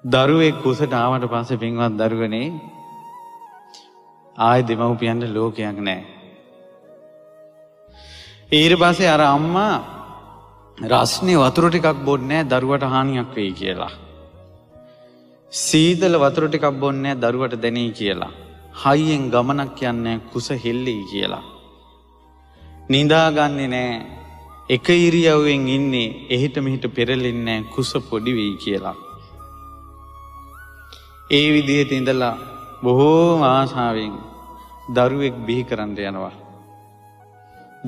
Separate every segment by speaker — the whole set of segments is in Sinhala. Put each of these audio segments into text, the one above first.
Speaker 1: දරුවෙක් කුසට ආවට පස්සේ පින්වත් දරුවනේ ආයෙ දෙමව්පියන්ට ලෝකයක් නෑ. ඊට පස්සේ අර අම්මා රස්නේ වතුර ටිකක් බොන්නේ නෑ දරුවට හානියක් වෙයි කියලා. සීතල වතුර ටිකක් බොන්නේ නෑ දරුවට දැනෙයි කියලා. හයියෙන් ගමනක් යන්නේ කුස හෙල්ලෙයි කියලා. නිදාගන්නේ නෑ, එක ඉරියව්වෙන් ඉන්නේ, එහෙට මෙහෙට පෙරලෙන්නේ නෑ කුස පොඩි වෙයි කියලා. ඒ විදිහට ඉඳලා බොහෝම ආශාවෙන් දරුවෙක් බිහි කරන්න යනවා.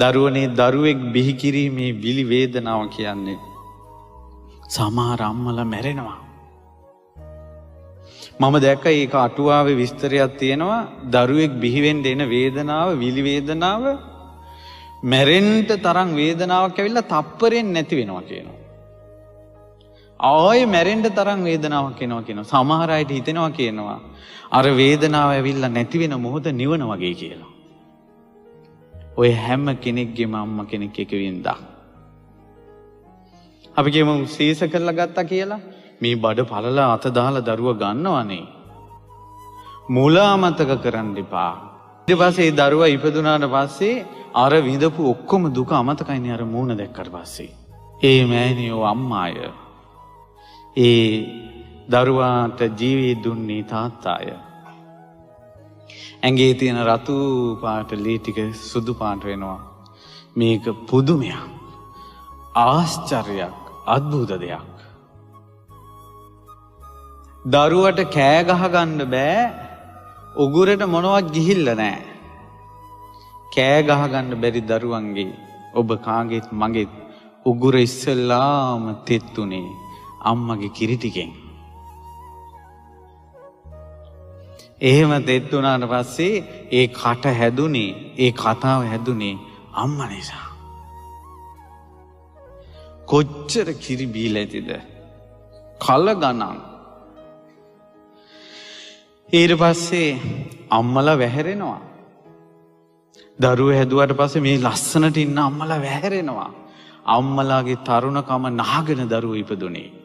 Speaker 1: දරුවනේ දරුවෙක් බිහි කිරීමේ විලි වේදනාව කියන්නේ සමහර අම්මලා මැරෙනවා. මම දැක්ක ඒක අටුවාවේ විස්තරයක් තියෙනවා, දරුවෙක් බිහි වෙන්න එන වේදනාව, විලි වේදනාව මැරෙන්න තරම් වේදනාවක් ඇවිල්ලා තප්පරෙන් නැති වෙනවා කියනවා. ආයෙ මැරෙන්න තරම් වේදනාවක් එනවා කියනවා. සමහර අයට හිතෙනවා කියනවා අර වේදනාව ඇවිල්ලා නැති වෙන මොහොත නිවන වගේ කියලා. ඔය හැම කෙනෙක්ගේම අම්මා කෙනෙක් එක වින්දා. අපි කියමු සීස කරලා ගත්තා කියලා, මේ බඩ පළලා අත දාලා දරුවා ගන්නවනේ. මුල අමතක කරන්න එපා. ඊට පස්සේ ඒ දරුවා ඉපදුනාට පස්සේ අර විඳපු ඔක්කොම දුක අමතකයිනේ අර මූණ දැක්කට පස්සේ. ඒ මෑණියෝ අම්මාය. ඒ දරුවාට ජීවී දුන්නේ තාත්තාය. ඇඟේ තියෙන රතු පාට ලේ ටික සුදු පාට වෙනවා. මේක පුදුමයක්, ආශ්චර්යයක්, අద్భుත දෙයක්. දරුවට කෑ ගහ ගන්න බෑ, උගුරට මොනවත් ගිහිල්ලා නෑ. කෑ ගහ ගන්න බැරි දරුවන්ගේ ඔබ කාගේත් මගේත් උගුර ඉස්සෙල්ලාම තෙත්තුනේ අම්මගේ කිරි ටිකෙන්. එහෙම තෙත් වුණාට පස්සේ ඒ කට හැදුනේ, ඒ කතාව හැදුනේ අම්මා නිසා. කොච්චර කිරි බීලා ඇතිද? කල ගණන්. ඊට පස්සේ අම්මලා වැහැරෙනවා. දරුවෝ හැදුවට පස්සේ මේ ලස්සනට ඉන්න අම්මලා වැහැරෙනවා. අම්මලාගේ තරුණකම නහගෙන දරුවෝ ඉපදුනේ.